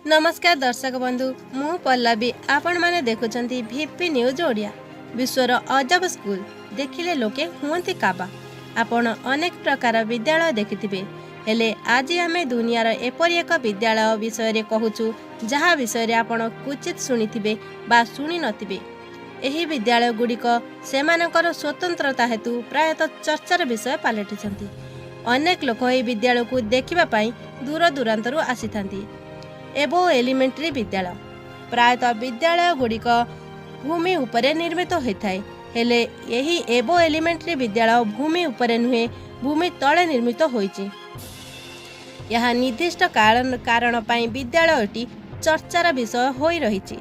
ନମସ୍କାର ଦର୍ଶକ ବନ୍ଧୁ, ମୁଁ ପଲ୍ଲବୀ। ଆପଣମାନେ ଦେଖୁଛନ୍ତି ଭିପି ନ୍ୟୁଜ୍ ଓଡ଼ିଆ। ବିଶ୍ୱର ଅଜବ ସ୍କୁଲ ଦେଖିଲେ ଲୋକେ ହୁଅନ୍ତି କାବା। ଆପଣ ଅନେକ ପ୍ରକାର ବିଦ୍ୟାଳୟ ଦେଖିଥିବେ, ହେଲେ ଆଜି ଆମେ ଦୁନିଆର ଏପରି ଏକ ବିଦ୍ୟାଳୟ ବିଷୟରେ କହୁଛୁ, ଯାହା ବିଷୟରେ ଆପଣ କ୍ୱଚିତ୍ ଶୁଣିଥିବେ ବା ଶୁଣି ନଥିବେ। ଏହି ବିଦ୍ୟାଳୟ ଗୁଡ଼ିକ ସେମାନଙ୍କର ସ୍ୱତନ୍ତ୍ରତା ହେତୁ ପ୍ରାୟତଃ ଚର୍ଚ୍ଚାର ବିଷୟ ପାଲଟିଛନ୍ତି। ଅନେକ ଲୋକ ଏହି ବିଦ୍ୟାଳୟକୁ ଦେଖିବା ପାଇଁ ଦୂର ଦୂରାନ୍ତରୁ ଆସିଥାନ୍ତି। ଏବୋ ଏଲିମେଣ୍ଟାରୀ ବିଦ୍ୟାଳୟ। ପ୍ରାୟତଃ ବିଦ୍ୟାଳୟ ଗୁଡ଼ିକ ଭୂମି ଉପରେ ନିର୍ମିତ ହୋଇଥାଏ, ହେଲେ ଏହି ଏବୋ ଏଲିମେଣ୍ଟାରୀ ବିଦ୍ୟାଳୟ ଭୂମି ଉପରେ ନୁହେଁ, ଭୂମି ତଳେ ନିର୍ମିତ ହୋଇଛି। ଏହା ନିର୍ଦ୍ଦିଷ୍ଟ କାରଣ ପାଇଁ ବିଦ୍ୟାଳୟଟି ଚର୍ଚ୍ଚାର ବିଷୟ ହୋଇ ରହିଛି।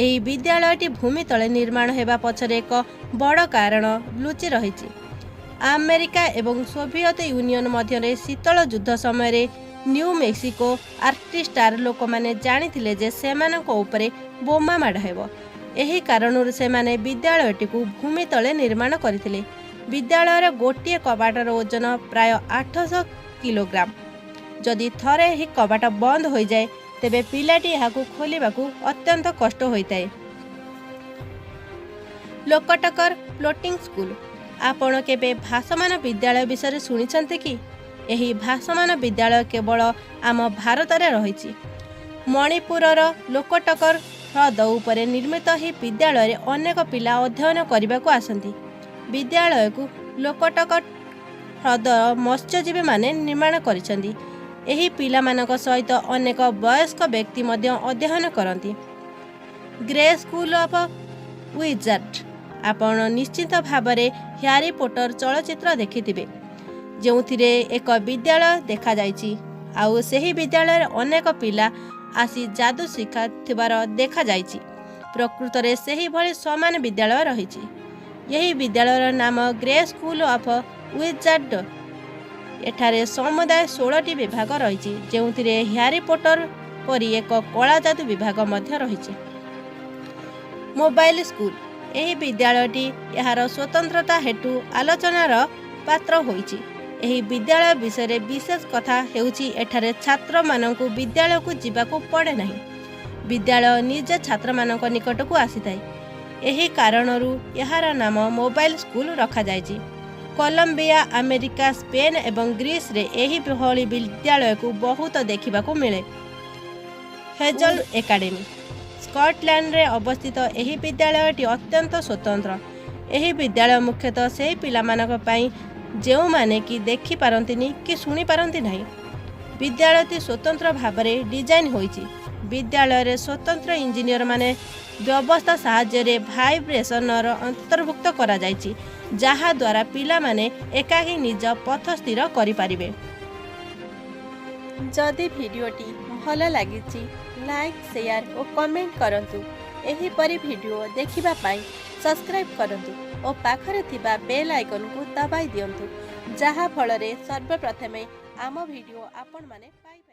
ଏହି ବିଦ୍ୟାଳୟଟି ଭୂମି ତଳେ ନିର୍ମାଣ ହେବା ପଛରେ ଏକ ବଡ଼ କାରଣ ଲୁଚି ରହିଛି। ଆମେରିକା ଏବଂ ସୋଭିଏତ ୟୁନିୟନ ମଧ୍ୟରେ ଶୀତଳ ଯୁଦ୍ଧ ସମୟରେ ନ୍ୟୁ ମେକ୍ସିକୋ ଆର୍ଟିଷ୍ଟାର ଲୋକମାନେ ଜାଣିଥିଲେ ଯେ ସେମାନଙ୍କ ଉପରେ ବୋମା ମାଡ଼ ହେବ। ଏହି କାରଣରୁ ସେମାନେ ବିଦ୍ୟାଳୟଟିକୁ ଭୂମି ତଳେ ନିର୍ମାଣ କରିଥିଲେ। ବିଦ୍ୟାଳୟର ଗୋଟିଏ କବାଟର ଓଜନ ପ୍ରାୟ 800 କିଲୋଗ୍ରାମ। ଯଦି ଥରେ ଏହି କବାଟ ବନ୍ଦ ହୋଇଯାଏ, ତେବେ ପିଲାଟି ଏହାକୁ ଖୋଲିବାକୁ ଅତ୍ୟନ୍ତ କଷ୍ଟ ହୋଇଥାଏ। ଲୋକଟକର ଫ୍ଲୋଟିଂ ସ୍କୁଲ। ଆପଣ କେବେ ଭାସମାନ ବିଦ୍ୟାଳୟ ବିଷୟରେ ଶୁଣିଛନ୍ତି କି? ଏହି ଭାସମାନ ବିଦ୍ୟାଳୟ କେବଳ ଆମ ଭାରତରେ ରହିଛି। ମଣିପୁରର ଲୋକଟକର ହ୍ରଦ ଉପରେ ନିର୍ମିତ ଏହି ବିଦ୍ୟାଳୟରେ ଅନେକ ପିଲା ଅଧ୍ୟୟନ କରିବାକୁ ଆସନ୍ତି। ବିଦ୍ୟାଳୟକୁ ଲୋକଟକ ହ୍ରଦର ମତ୍ସ୍ୟଜୀବୀମାନେ ନିର୍ମାଣ କରିଛନ୍ତି। ଏହି ପିଲାମାନଙ୍କ ସହିତ ଅନେକ ବୟସ୍କ ବ୍ୟକ୍ତି ମଧ୍ୟ ଅଧ୍ୟୟନ କରନ୍ତି। Grey school of wizard. ଆପଣ ନିଶ୍ଚିତ ଭାବରେ ହ୍ୟାରି ପୋଟର ଚଳଚ୍ଚିତ୍ର ଦେଖିଥିବେ, ଯେଉଁଥିରେ ଏକ ବିଦ୍ୟାଳୟ ଦେଖାଯାଇଛି ଆଉ ସେହି ବିଦ୍ୟାଳୟରେ ଅନେକ ପିଲା ଆସି ଯାଦୁ ଶିଖାଥିବାର ଦେଖାଯାଇଛି। ପ୍ରକୃତରେ ସେହିଭଳି ସମାନ ବିଦ୍ୟାଳୟ ରହିଛି। ଏହି ବିଦ୍ୟାଳୟର ନାମ ଗ୍ରେ ସ୍କୁଲ ଅଫ୍ ୱିଜାର୍ଡ। ଏଠାରେ ସମୁଦାୟ 16ଟି ବିଭାଗ ରହିଛି, ଯେଉଁଥିରେ ହ୍ୟାରି ପୋଟର ପରି ଏକ କଳା ଯାଦୁ ବିଭାଗ ମଧ୍ୟ ରହିଛି। Mobile school. ଏହି ବିଦ୍ୟାଳୟଟି ଏହାର ସ୍ୱତନ୍ତ୍ରତା ହେତୁ ଆଲୋଚନାର ପାତ୍ର ହୋଇଛି। ଏହି ବିଦ୍ୟାଳୟ ବିଷୟରେ ବିଶେଷ କଥା ହେଉଛି, ଏଠାରେ ଛାତ୍ରମାନଙ୍କୁ ବିଦ୍ୟାଳୟକୁ ଯିବାକୁ ପଡ଼େ ନାହିଁ। ବିଦ୍ୟାଳୟ ନିଜେ ଛାତ୍ରମାନଙ୍କ ନିକଟକୁ ଆସିଥାଏ। ଏହି କାରଣରୁ ଏହାର ନାମ ମୋବାଇଲ ସ୍କୁଲ ରଖାଯାଇଛି। କଲମ୍ବିଆ, ଆମେରିକା, ସ୍ପେନ୍ ଏବଂ ଗ୍ରୀସରେ ଏହି ଭଳି ବିଦ୍ୟାଳୟକୁ ବହୁତ ଦେଖିବାକୁ ମିଳେ। ହେଜଲ ଏକାଡେମୀ। ସ୍କଟଲ୍ୟାଣ୍ଡରେ ଅବସ୍ଥିତ ଏହି ବିଦ୍ୟାଳୟଟି ଅତ୍ୟନ୍ତ ସ୍ୱତନ୍ତ୍ର। ଏହି ବିଦ୍ୟାଳୟ ମୁଖ୍ୟତଃ ସେହି ପିଲାମାନଙ୍କ ପାଇଁ, ଯେଉଁମାନେ କି ଦେଖିପାରନ୍ତିନି କି ଶୁଣିପାରନ୍ତି ନାହିଁ। ବିଦ୍ୟାଳୟଟି ସ୍ୱତନ୍ତ୍ର ଭାବରେ ଡିଜାଇନ୍ ହୋଇଛି। ବିଦ୍ୟାଳୟରେ ସ୍ୱତନ୍ତ୍ର ଇଞ୍ଜିନିୟରମାନେ ବ୍ୟବସ୍ଥା ସାହାଯ୍ୟରେ ଭାଇବ୍ରେସନର ଅନ୍ତର୍ଭୁକ୍ତ କରାଯାଇଛି, ଯାହାଦ୍ୱାରା ପିଲାମାନେ ଏକାକୀ ନିଜ ପଥ ସ୍ଥିର କରିପାରିବେ। ଯଦି ଭିଡ଼ିଓଟି ଭଲ ଲାଗିଛି, ଲାଇକ୍, ସେୟାର ଓ କମେଣ୍ଟ କରନ୍ତୁ। ଏହିପରି ଭିଡ଼ିଓ ଦେଖିବା ପାଇଁ ସବସ୍କ୍ରାଇବ୍ କରନ୍ତୁ ଓ ପାଖରେ ଥିବା ବେଲ୍ ଆଇକନ୍କୁ ଦବାଇ ଦିଅନ୍ତୁ, ଯାହାଫଳରେ ସର୍ବପ୍ରଥମେ ଆମ ଭିଡ଼ିଓ ଆପଣମାନେ ପାଇପାରିବେ।